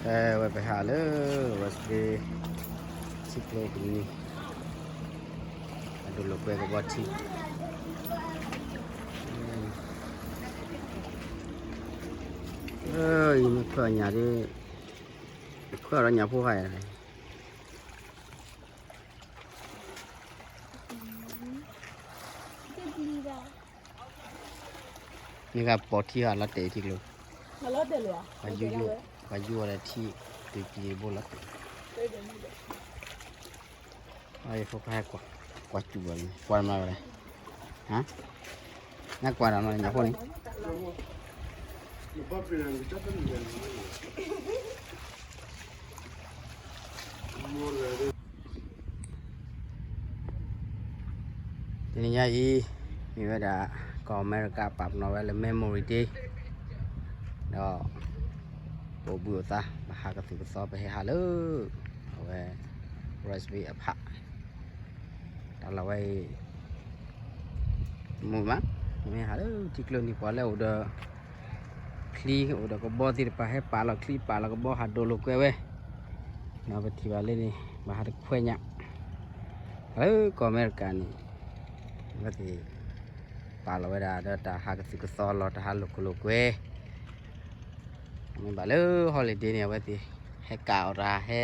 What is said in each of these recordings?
ဝဲပဟးလၢ West Bay ထံကျိတနံၤ အဒိၣ်လိာ်ကွဲကဘီထံ အံၤမ့ၢ်ခွဲးညၣ်ဒ် ခွဲးအီၤဒီးညၣ်ဖိဃာ်ယၤလဲၣ် မ့ၢ်ဂ့ၤပိာ်ထံဟးလီၤတဲာ်ထံကျိ ပှၤယူၢ်ဝဲဒီးထံ တုၤပျံၤတဘိလီၤတဲာ် အဖိခွါဟဲကွၢ် ကွၢ်စူၣ်ဘၣ်န့ၣ် ကွၢ်မၤဝဲလဲၣ် နကွၢ်ဒီးနီၤညၣ်ဖိန့ၣ် တနံၤညါအံၤ မ့ၢ်ဝဲဒၣ် ကီၢ်အမဲရကၤပာ်ပနီၣ်ဝဲလၢ Memory Day ဒီး ပအိၣ်ဘှံးအိၣ်သါ ပဟးကသုၣ်ကသီ ပဟဲဟးလၢ အဝဲ West Bay အဖး တၢ်လီၢ်ဝဲအံၤ မုာ်မး မ့ၢ်ဟးလၢထံကျိန့ၣ် ပှၤလၢအိၣ်ဒီး ချံအိၣ်ဒီးကဘီသ့ၣ်တဖၣ် ဟဲပာ်လီၤချံပာ်လီၤကဘီ ဟးဒိၣ်လိာ်ကွဲဝဲ ဒီးပထံၣ်ဘၣ်လၢန့ၣ် ဘၣ်ဟးတခွဲညၣ် လၢကီၢ်အမဲရကၤန့ၣ် အဝဲသ့ၣ် ပာ်လီၤဝဲဒၣ်ဒီးတၢ်ဟးကသုၣ်ကသီလီၤ တၢ်ဟးလိာ်ခိၣ်လိာ်ကွဲ မ့ၢ်ဘၣ်လၢ holiday န့ၣ် အဝဲသ့ၣ် ဟဲကၣ်အီၣ်တၢ် ဟဲ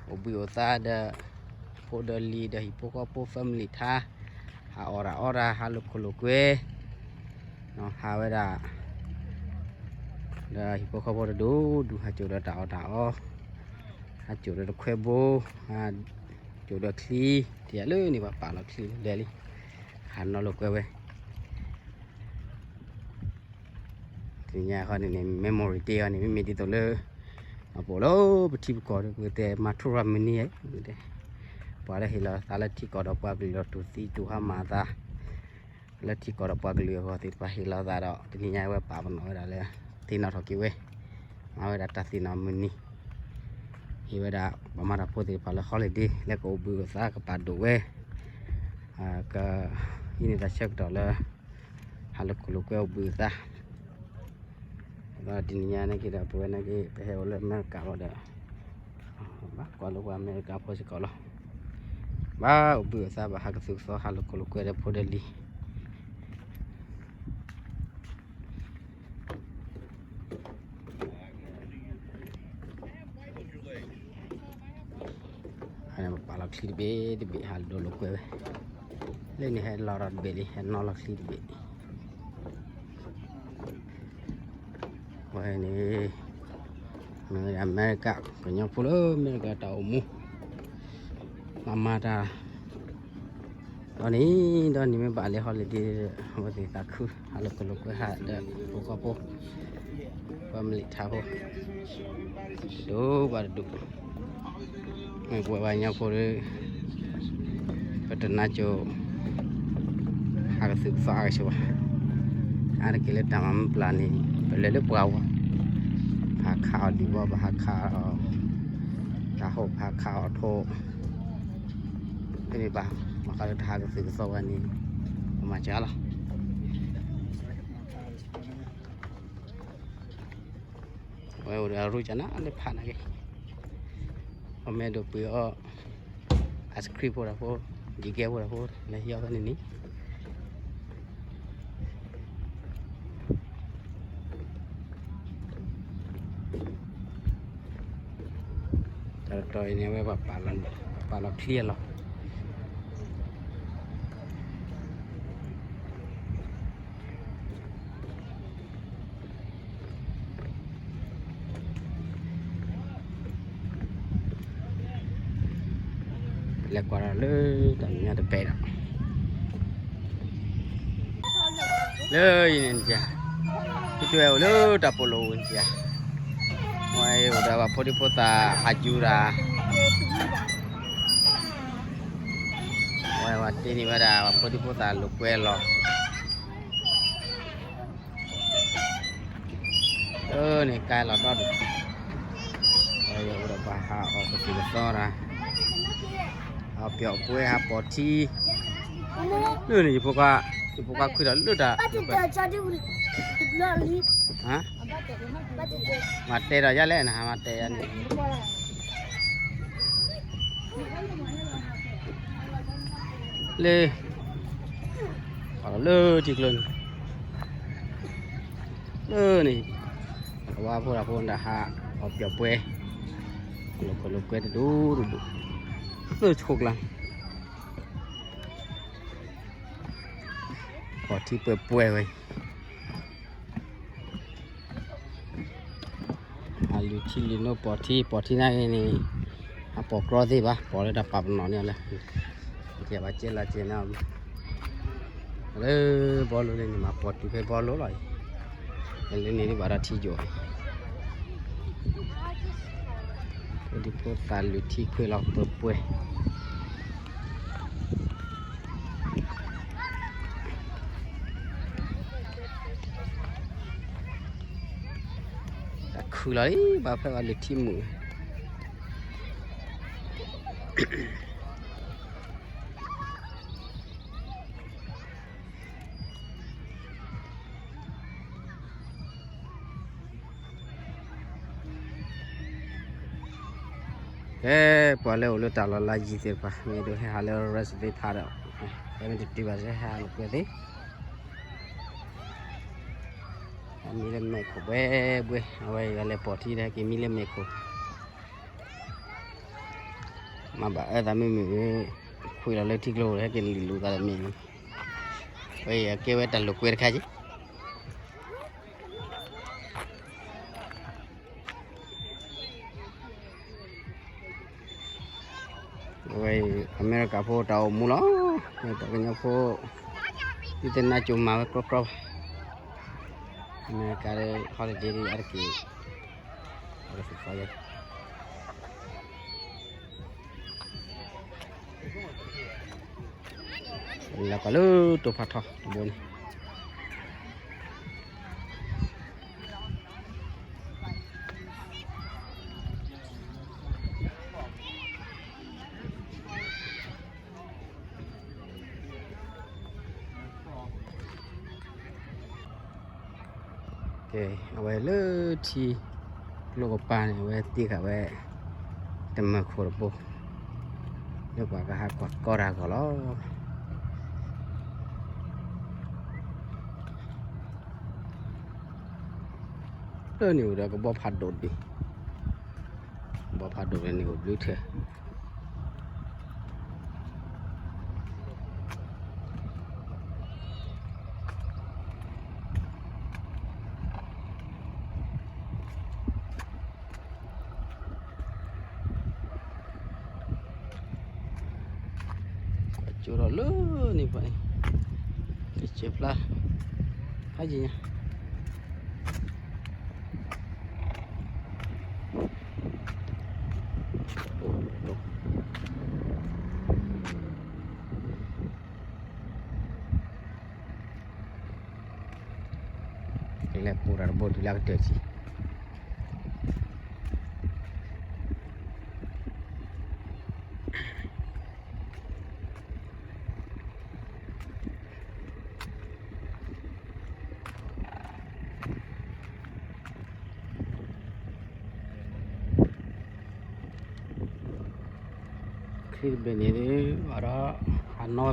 အိၣ်ဘှံးအိၣ်သါဒီး ဖိဒီးလံၤဒီးဟံၣ်ဖိဃီဖိ family ထါ ဟးအီၣ်တၢ်အီတၢ် ဟးလိာ်ခိၣ်လိာ်ကွဲ ဟးဝဲဒၣ် ဒီးဟံၣ်ဖိဃီဖိတဒူၣ်ဒူၣ် ဟးစိာ်ဒီးတၢ်အီၣ်တၢ်အီ ဟးစိာ်ဒီးတခွဲဘိ ဟးစိာ်ဒီးချံ တယၤလၢန့ၣ် ပှၤပာ်လီၤချံလဲၤလံ ဟးနီၣ်လိာ်ကွဲဝဲ တနံၤညါဃီန့ၣ်န့ၣ် Memory Day အီၤန့ၣ် မ့မ့ၢ်ဒ်သိးလၢ အပအိၣ်လၢပထံပကီၢ်ဒီး ပကတဲမၤထူရၤမုၢ်နံၤ ပှၤလၢဟ့ၣ်လီၤသးလၢထံကီၢ်ဒီးပှၤကလုာ်ဒီးတူၢ်သံတူၢ်ဟါမၢ်အသး လၢထံကီၢ်ဒီးပှၤကလုာ်အဂီၢ်သ့ၣ်တဖၣ်ဟ့ၣ်လီၤသးဒီး တနံၤညါဝဲပာ်ပနီၣ်ဝဲဒၣ်လၢ သ့ၣ်နီၣ်ထီၣ်က့ၤဝဲ မၤဝဲဒၣ်တၢ်သ့ၣ်နီၣ်မုၢ်နံၤ ဟ့ၣ်ဝဲဒၣ်ပှၤမၤတၢ်ဖိသ့ၣ်တဖၣ်လၢ holiday လၢကအိၣ်ဘှံးအိၣ်သါကပာ်ဒိၣ်ဝဲ က ဟံးန့ၢ်တၢ်ဆၢကတီၢ်လၢ ဟးလိာ်ခိၣ်လိာ်ကွဲအိၣ်ဘှံးအိၣ်သါ ဒီးတနံၤညါန့ၣ်က့ၤဒီး ပဝဲန့ၣ်က့ၤ ပဟဲအိၣ်လၢအမဲရကၤလီၤဒီး ဘၣ်ကွၢ်လိာ်ကွၢ်အမဲရကၤဖိစ့ၢ်ကီးလီၤ. ဘၣ်အိၣ်ဘှံးအိၣ်သါ ဘၣ်ဟးကသုၣ်ကသီ ဟးလိာ်ခိၣ်လိာ်ကွဲဒီးဖိဒီးလံၤ ပာ်လီၤချံတဘ့ၣ်တဘ့ၣ် ဟးဒိၣ်လိာ်ကွဲဝဲ လၢန့ၣ်ဟဲလီၤဒီးတဘ့ၣ်လံ ဟဲနီၣ်လီၤချံတဘ့ၣ် ဝဲန့ၣ် မ့ၢ်ဝဲဒၣ်အမဲရကၤ ကညီဖိလၢအမဲရကၤတၢ်အိၣ်မူ မၤမၤတၢ် ဒီးန့ၣ် ဒီးန့ၣ်မ့ၢ်ဘၣ်လၢ holiday အဝဲသ့ၣ်သးခု ဟးလိာ်ခိၣ်လိာ်ကွဲဟးဒီးဖိဃီဖိ family ထါဖိ တဒူၣ်ဘၣ်တဒူၣ် မ့ၢ်ပဝဲပှၤကညီဖိဒီး ပတနါစိၤ ဟးကသုၣ်ကသီအါကဆိးဘၣ် အါတက့ၢ်လၢတၢ်မၤမ့ၢ်ပျၢ်န့ၣ် ပလဲၤလၢပှၢ်ဝါ ပဟးခးအီၤဒံးဘီ ပဟးခးအီၤ တၢ်ဟိၣ် ပဟးခးအီၤထိၣ် တမ့ၢ်ဘၣ် ဘၣ်ဃးလၢတၢ်ဟးကသုၣ်ကသီဝဲန့ၣ် ပမၤစှၤလီၤ အဝဲအိၣ်ဒီးအရူၣ်ကနၣ်လၢဖးနာ်က့ အမဲာ်ဒိၣ်ပှ့ၤအီၣ် ice cream ဖိတၢ်ဖိ ယံၤကဲဖိတၢ်ဖိ လဲၤဟံးအီၣ်ဖဲန့ၣ်န့ၣ် တၢ်တတီၤအံၤန့ၣ် အဝဲပှၤပာ်လီၤချံအလီၢ် လဲၤကွၢ်ဒီးလၢတၢ်မဲာ်ညါတဘ့ၣ်ဒီး လၢအံၤန့ၣ် ကၠီ ကၠီအိၣ်လၢတၢ်ပီၣ်လိၣ်အံၤ ကၠီ ဝဲအိၣ်ဒီးပှၤဖိဒံဖိသၣ်ဟးယူၤတၢ် ဝဲဝဲတ့န့ၢ်ဝဲဒၣ်ပှၤဖိဒံဖိသၣ်လိာ်ကွဲလီၤ အၢ န့ၣ်ကါလီၤဒီဒူၣ် အိၣ်ဒီးပှၤဟးအီၣ်ကသုၣ်ကသီတၢ် ဟးပျီၣ်ပှဲၤဟးပိာ်ထံ လၢန့ၣ် ယဖိခွါ ယဖိခွါခွံဒီးလၢတၢ် ဟါ, မၤတဲဒီးယၤလဲၣ်နဟါ, မၤတဲယၤန့ၣ်, လၢ, လၢထံကျိန့ၣ်, လၢန့ၣ်, အဝဲဖိဒၣ်ဖိဒၣ်ဟး, အီၣ်ပျီၣ်ပှဲၤ, လိာ်ခိၣ်လိာ်ကွဲတဒူၣ်တဒူၣ်, လၢဆိကျါ, ပီၢ်ထံပှဲၤပှဲၤဝဲ အလုၢ်ထံလုၢ်နိပီၢ်ထံ, ပီၢ်ထံနာ်က့န့ၣ်, အပီၢ်ကြီသ့ၣ်ဘၣ်, ပီၢ်လၢတၢ်ပာ်ပနီၣ်န့ၣ်လၢ, ကဲဘၣ်ကဲလီၤကဲနီၤ, လၢဘီလိလၢန့ၣ်မး ပီၢ်တုၤဖဲဘီလိလီၤအံၤ, လၢန့ၣ်ဒ်ဘၣ်ဒီးထံယိာ်, ဖိဒံဖိသၣ်လုၢ်ထံခွဲးလီၤပှဲၤပှဲၤ တၢ်ခုၣ်လီၤလံ ဘၣ်ဖဲဘၣ်လုၢ်ထံမုာ် ကဲ ပှၤလၢအိၣ်လၢတၢ်လီၢ်လၢယံၤသ့ၣ်တဖၣ် မ့ၢ်ဒိးဟဲဟးလၢ rest bay park ဒီး ဟဲမ့ၢ်တတုၤဘၣ် ဟဲဟးလိာ်ကွဲသ့ၣ်, ဟဲမံလၢမဲာ်ခိၣ်ဘှဲဘှဲ, အဝဲအံၤ လဲၤပိာ်ထံဒီး ဟဲက့ၤမံလၢမဲာ်ခိၣ်, မၤဘၣ်အၢသးမုာ်မုာ်, ခွံလီၤလၢထံကျိ ဟဲက့ၤလုၢ်လိာ်သးဒီးမဲာ်န့ၣ်, အဝဲအံၤ အကဲဝဲတၢ်လိာ်ကွဲတခါက့ အဝဲအံၤ အမဲရကၤဖိတၢ်အိၣ်မူလီၤ, ပှၤကညီဖိ ဒ်သိးနါကၠိမၤဝဲကြီကြီဘၣ်, အမဲရကၤဒီး holiday ဒီးအါတက့ၢ်, အဝဲသ့ၣ်ဃီယဲ လၢကီၢ်လၢတိဖးထီတဘိန့ၣ် ကဲ အဝဲလၢထံကျိကပၤန့ၣ် အဝဲသ့ၣ်ဃာ်ဝဲ တမၢခိၣ်တဘိ လၢပှၤကဟးကွၢ်ကီတၢ်အဂီၢ်လီၤ. လၢန့ၣ်အိၣ်ဒီးကဘီဖးဒိၣ်တဘ့ၣ်, ကဘီဖးဒိၣ်န့ၣ်အိၣ်ဘျုးထဲ ကွၢ်ကၠိဒီးလၢန့ၣ်ပှၤန့ၣ် ကစၢၢ်ဖျါ ဖးယံၤညါ ကလဲၤပိာ်တၢ်တဘိတုၤလၢအကတၢၢ်ထံး ချံတဘ့ၣ်န့ၣ် ဘၣ်ဒီး ဟးနီၣ်ဝဲဘျဲၣ်လံ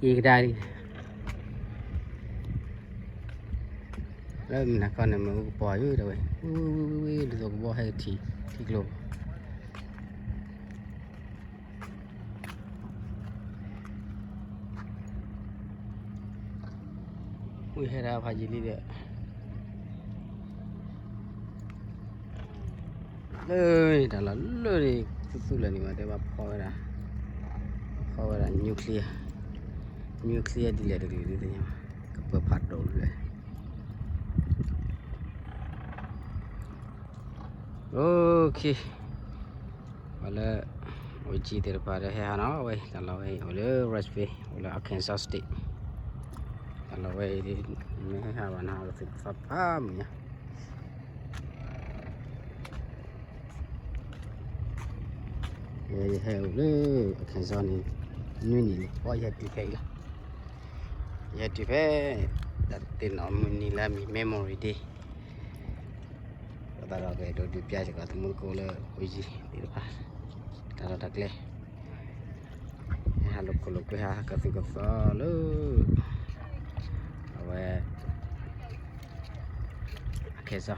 က့ၤကဒါလံ လၢမနၤခီန့ၣ် မ့ၣ်အူကပီၤယုၢ်ဒၣ်ဝဲ ဝံၤဝံၤဝံၤဝံၤ ဒ်သိးကဘီဟဲကထံၣ် ထံကျိ ဝံၤဟဲဒၣ်ဖးယံာ်လံဒီး လၢတၢ်လီၢ်လၢန့ၣ် သူသူလၢာ်န့ၣ်မး တဲဘၣ်ဖီဝဲဒၣ် ဖီဝဲဒၣ် nuclear, nuclear ဒ်လဲၣ်တကလုာ်ဒ်သ့ၣ်ညါ ကပၢၤဖးဒိၣ်လၢ OK ပှၤလၢ အိၣ်ကံသ့ၣ်တဖၣ်ဒီး ဟဲဟးနီၤ အဝဲ တၢ်လီၢ်ဝဲအံၤ အိၣ်လၢ West Bay အိၣ်လၢ Arkansas State တၢ်လီၢ်ဝဲအံၤ မ့ၢ်ဟဲဟးဘၣ်နီၤ ကသ့ၣ်ဖးဖးမုၢ်ညါ ယဟဲအိၣ်လၢ Arkansas န့ၣ် နွံနံၣ်လံ ယဟဲတုၤဖဲအံၤလီၤ ယဟဲတုၤဖဲ တၢ်တ့ၢ်နီၣ်မုၢ်နံၤလၢအမံၤ Memory Day အဃိသတးဒီး ပအဲၣ်ဒိးဒုးပျၢ်စ့ၢ်ကီး သမူသကိးလၢအိၣ်ယံၤသ့ၣ်တဖၣ် တၢ်လီၢ်တၢ်ကျဲ ဟဲဟးလိာ်ခိၣ်လိာ်ကွဲ ဟးကသူၣ်ကသီလၢ အဝဲ အခဲစီ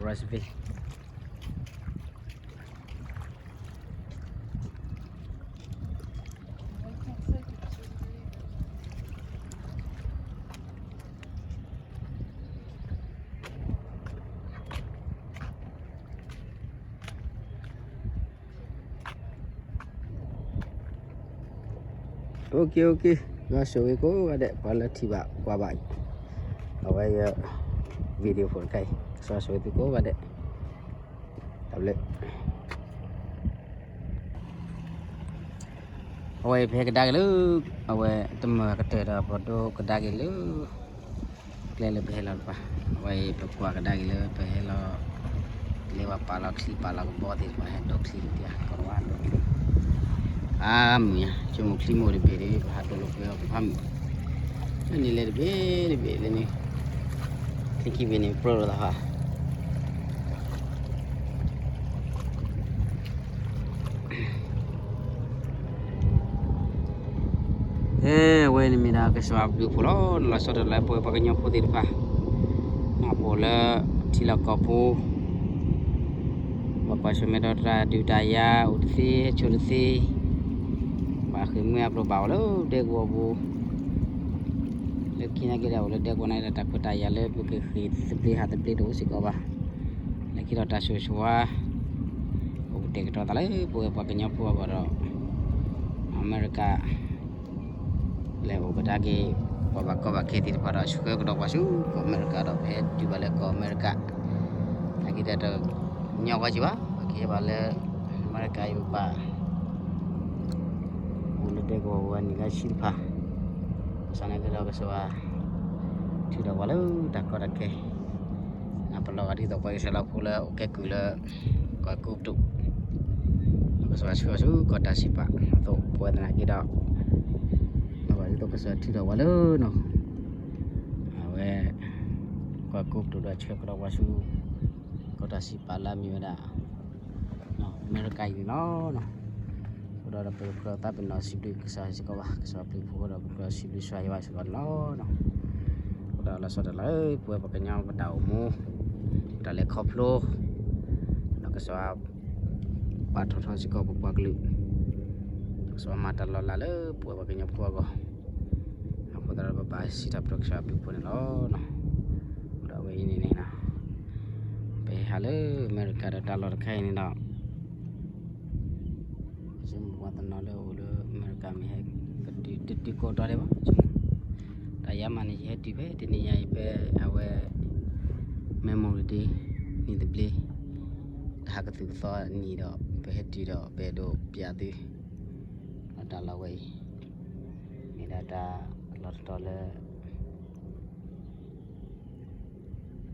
Roseville. အိၣ်က့ အိၣ်က့, ယွၤဆိၣ်ဂ့ၤကိးဂၤဒဲး ပှၤလၢထံၣ်ဘၣ်ကွၢ်ဘၣ် အဝဲယ video ဖိတခါအံၤ ကစၢ်ယွၤဆိၣ်ဂ့ၤသုကိးဂၤဒဲး တၢ်ဘျုး အဝဲပဟဲကဒါက့ၤလၢ အဝဲတမၢၢ်ကတၢၢ်ဒီး ပဒိကဒါက့ၤလၢ ကျဲလၢပဟဲလီၤတပၤ, အဝဲအံၤပကွၢ်ကဒါက့ၤလၢပဟဲလီၤ လဲၤဝဲပာ်လီၤချံပာ်လီၤကဘီသ့ၣ်တဖၣ် ဟဲဒိးချံတပျၢ် ကီးဝါဒိးချံ အါမုၢ်ညါ ဆိကမိၣ်ချံမိၢ်တဘ့ၣ်ဒီး ပဟးဒိးလိာ်ကွဲအီၤကဖးမုၢ် လၢန့ၣ်လဲၤတဘ့ၣ်တဘ့ၣ်လၢန့ၣ် ချံခံဘ့ၣ်န့ၣ် ပြၢလိာ်သးဟး ဖဲအဝဲန့ၣ်မ့ၢ်ဒၣ်ကစၢ်ယွၤဘျုးဖှိၣ်လီၤ. လီၤဆီဒၣ်တၢ်လၢပဝဲပှၤကညီဖိသ့ၣ်တဖၣ် ပအိၣ်လၢထံလီၢ်ကီၢ်ပူၤ ပှၤကွၢ်ဆၢၣ်မဲာ်ဒီးတၢ်ဒုးတၢ်ယၤ အိၣ်တသ့ ဆိးတသ့ ပှၤဃ့ၢ်မှံဟးဖျိးဘၣ်အီၤလၢဒဲကဝီၤပူၤ လၢခံနာ်က့ဒီး အိၣ်လၢဒဲကဝီၤန့ၣ်ဒီး တၢ်ခွဲးတၢ်ယာ်လၢပကဃ့ၢ်သဘျ့ဟးသဘျ့တအိၣ်စ့ၢ်ကီးဘၣ်. လၢခံဒီးတၢ်ဆိၣ်ဂ့ၤဆိၣ်ဝါ အိၣ်ကတဲာ်ကတီၤသးလၢပဝဲပှၤကညီဖိအဂီၢ်ဒီး အမဲရကၤ လဲၤအိၣ်ကဒါက့ၤ ပှၤဘၣ်ကီဘၣ်ခဲသ့ၣ်တဖၣ်ဒီး ဆှၢကဒီးပှၤဆူကီၢ်အမဲရကၤဒီး ပဟဲတုၤဘၣ်လၢကီၢ်အမဲရကၤ နာ်က့ဒီးတညီဂီၢ်က့ၤဘၣ် ပကဟဲဘၣ်လၢအမဲရကၤအံၤပပာ် အိၣ်လၢဒဲကဝီၤဝဲနံၣ်လၢဆံတဖၣ် ဘၣ်ဆၣ်နာ်က့ဒီးကစၢ်ယွၤ ထုးထီၣ်ပှၤလၢတၢ်ကီတၢ်ခဲ ပလီၤဂာ်ဒ်သိးပှၤအံၣ်စရ့လးဖိလၢ အိၣ်ကဲကုၢ်လၢ ကီၢ်အဲၤကူပတူး ကစၢ်ယွၤဆှၢဆူကီၢ်တၢ်စံးပာ်အသိး ပဝဲသနာ်က့ဒီး လီၤဂာ်ဒ်သိးကစၢ်ယွၤထုးထီၣ်ပှၤလၢနီၤ အဝဲ ကီၢ်အဲၤကူပတူးဒီးဆှၢကဒီးပှၤဆူ ကီၢ်တၢ်စံးပာ်လၢအမ့ၢ်ဝဲဒၣ် အမဲရကၤအံၤန့ၣ်လီၤ. အဃိဒီးပကြၢးသးပ့ၤနီၣ်စံးဘျုးကစၢ်ယွၤစ့ၢ်ကီးဘၣ် ကစၢ်ယွၤဘျုးဖှိၣ်ဒီး ပကြၢးစံးဘျုးကစၢ်ယွၤစ့ၢ်ကီးန့ၣ်လီၤ. အဃိဒီးလီၤဆီဒၣ်တၢ်လၢပဝဲပှၤကညီပတၢ်အိၣ်မူ ပတၢ်လဲၤခီဖျိ ဒီးကစၢ်ယွၤ ပာ်ထီၣ်ထီစ့ၢ်ကီးပပှၤကလုာ် ကစၢ်ယွၤမၤတၢ်လီၤလးလၢပဝဲပှၤကညီဖိအဂီၢ် အဃိသတးဒီးပဘၣ်စံးထီၣ်ပတြၢၤကစၢ်ယွၤဘျုးဖှိၣ်န့ၣ်လီၤ. ဒီးအဝဲအံၤန့ၣ်န့ၣ် ပဟဲဟးလၢအမဲရကၤဒီးတၢ်လီၢ်တခါအံၤန့ၣ်ဒီး ယဆိကမိၣ်ပှၤတနီၤလၢအိၣ်လၢအမဲရကၤမ့ၢ်ဟဲ ကတုၤတတုၤကိးတီၤဒဲးဘၣ် တၢ်ယါမးန့ၣ် ယဟဲတုၤဖဲတနံၤညါအံၤဖဲအဝဲ Memory Day နံၣ်သဘျ့ တၢ်ဟးကသူၣ်ကသီနံၤဒီး ပဟဲတုၤဒီးပအဲၣ်ဒိးပျးသု ဒီးတၢ်လီၢ်ဝဲအံၤ မ့ၢ်ဒၣ်တၢ်လီၢ်တတီၤလၢ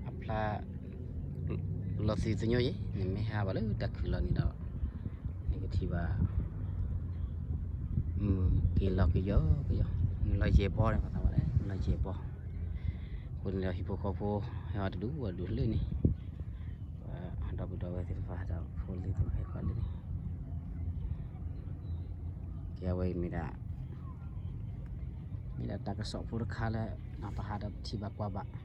အဖျါ လီၤသံၣ်သညိယဲ နမ့ၢ်ဟဲဘၣ်လၢတၢ်ခုၣ်လီၤန့ၣ်ဒီး နကထံၣ်ဘၣ် မုၢ်က့ၤလီၤကယီကယီ မုၢ်လီၤယဲၢ်ဘီန့ၣ် ပသးဝဲလဲၣ် မုၢ်လီၤယဲၢ်ဘီ အဃိန့ၣ်ဒီးဟံၣ်ဖိဃီဖိ ဟဲအီၤတဒူၣ်ဝဲဒူၣ်လၢန့ၣ် ပှၤဒီပုၢ်ဒီဝဲၢ်သ့ၣ်တဖၣ်ဒီးဖိလံၤသ့ၣ်တဖၣ်ဟဲဃီလၢန့ၣ် ကဲဝဲအံၤမ့ၢ်ဒၣ် မ့ၢ်ဒၣ်တၢ်ကစီၣ်ဖိတခါလၢ ပဟးဒီးပထံၣ်ဘၣ်ကွၢ်ဘၣ် ဒီး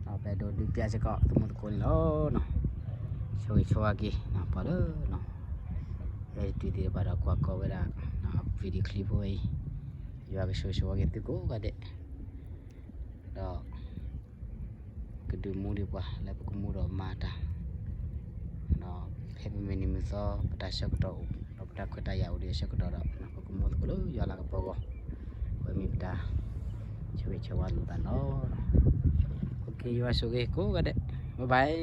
ပအဲၣ်ဒိးဒုးပျးစ့ၢ်ကီး သမူသကိးန့ၣ်လီၤ. ဆိၣ်ဂ့ၤဆိၣ်ဝါက့ၤ ပှၤလၢ ဟဲတုၤသ့ၣ်တဖၣ်ဒီးကွၢ်ကီဝဲဒၣ် video clip ဖိဝဲအံၤ ယွၤကဆိၣ်ဂ့ၤဆိၣ်ဝါက့ၤသုကိးဂၤဒဲး ဒီး ကဒုးမူဒံးပှၤလၢပကမူဒီးမၤတၢ် ဒီးဖဲပမုၢ်နံၤမုၢ်သီ ပတၢ်ဆၢကတီၢ်အိၣ် ဒီးပတၢ်ခွဲးတၢ်ယာ်အိၣ်ဒီးအဆၢကတီၢ်ဒီး ပကမူသကိးလၢယွၤလၤကပီၤအဂီၢ် ဝဲမ့ၢ်ပတၢ်ဆိၣ်ဂ့ၤဆိၣ်ဝါလိာ်သးန့ၣ်လီၤ. ယွၤဆိၣ်ဂ့ၤကိးဂၤဒဲး bye bye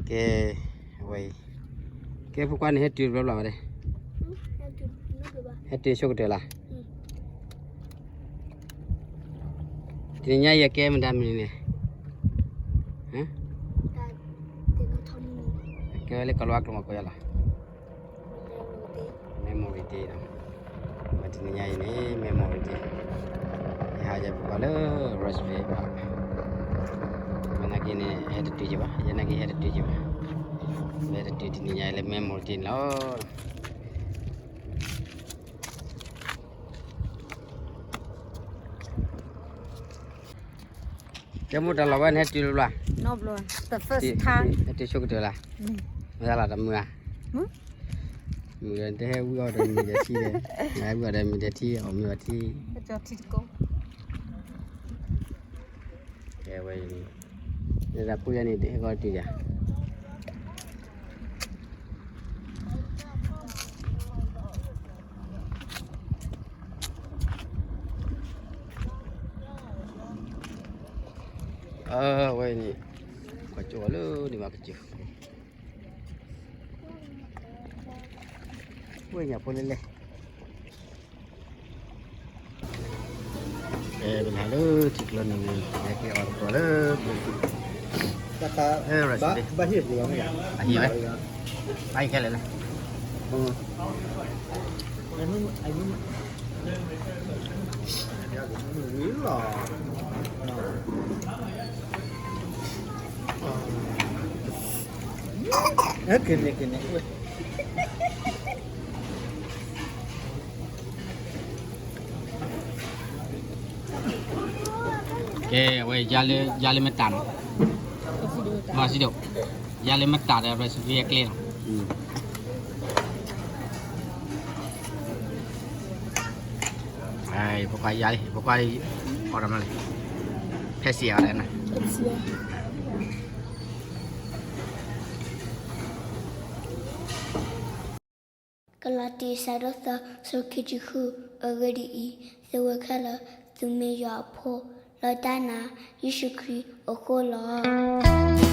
ကဲ အဝဲအံၤ ကဲဖိခွါန့ၣ် ဟဲတုၤတဘျီဘျီဘၣ်ဒဲး ဟဲတုၤဆိကတၢၢ်လီၤ တနံၤညါအံၤအကဲမတၤမနုၤန့ၣ် ကဲဝဲလၢကီၢ်လီၤဝါကျိာ်မးကိးယၤလီၤ Memory Day ဒီး အဝဲ တနံၤညါအံၤန့ၣ် မဲၢ်မိၢ်တံၢ် ယဟးယပှၤလၢ Rossville ဘၣ်, မ့ၢ်နာ်က့န့ၣ် ဟဲတတုၤက့ၤဘၣ်, ယဲနာ်က့ဟဲတတုၤက့ၤဘၣ်, မ့ၢ်ဟဲတတုၤတနံၤညါအံၤလၢမဲၢ်မိၢ်တံၢ်န့ၣ်လီၤ. ကဲမိၢ်တၢ်လီၤဝဲန့ၣ်ဟဲတုၤလၢဘျီ, ဟဲတုၤဆိကတၢၢ်လၢ်, မ့ၢ်လီၤတမုာ်ဧါ, မုာ်ဒီးတဟဲဝံအီၣ်ဒီးမံၤဒီးထံဒီး, ဝံအီၣ်ဒီးမံၤဒီးထံ အီၣ်မ့ၤအီထံ, ကဲဝဲအံၤန့ၣ်, လၢတၢ်ဖိယါန့ၣ် တဟဲကီတုၤယၤ အဝဲန့ၣ်, ကွၢ်ကၠိလၢန့ၣ်မးကစၢၢ်, ဝဲညၣ်ဖိလဲၣ်လဲၣ်, ပနၤလၢထံကျိန့ၣ် ဟဲက့ၤအီၣ်တကိးလၢ ဘၣ်ဟ့ၣ်ပှၤမ့ၢ်ဧါ, အဟံၣ်ဝဲ, ဘၣ်ဟ့ၣ်ခဲလၢာ်လဲၣ် လီၤ, ကန့ၣ်ကန့ၣ်, ကဲ အဝဲ ယါလၢမတၤနီၤ, မၤစံဒိၣ်, ယါလၢမတၤဒီး recipe အကျဲနီၤ, ဖိခွါယါလံ ဖိခွါ, အီၣ်တၢ်မလဲၣ်, ဖဲစံးအီၤလဲၣ်နၤ ကလီၤတံ အဆၢဒိၣ်သၢ အဆၢဖိခံဆံဃု, အဂ့ၢ်ဒ်အံၤ, သုဝဲခဲလၢာ်, သုမ့ၢ်ယွၤအဖိ, လီၤတၢ်နၤ, ယ့ၣ်ၡူးခရံာ်အဃိလီၤ.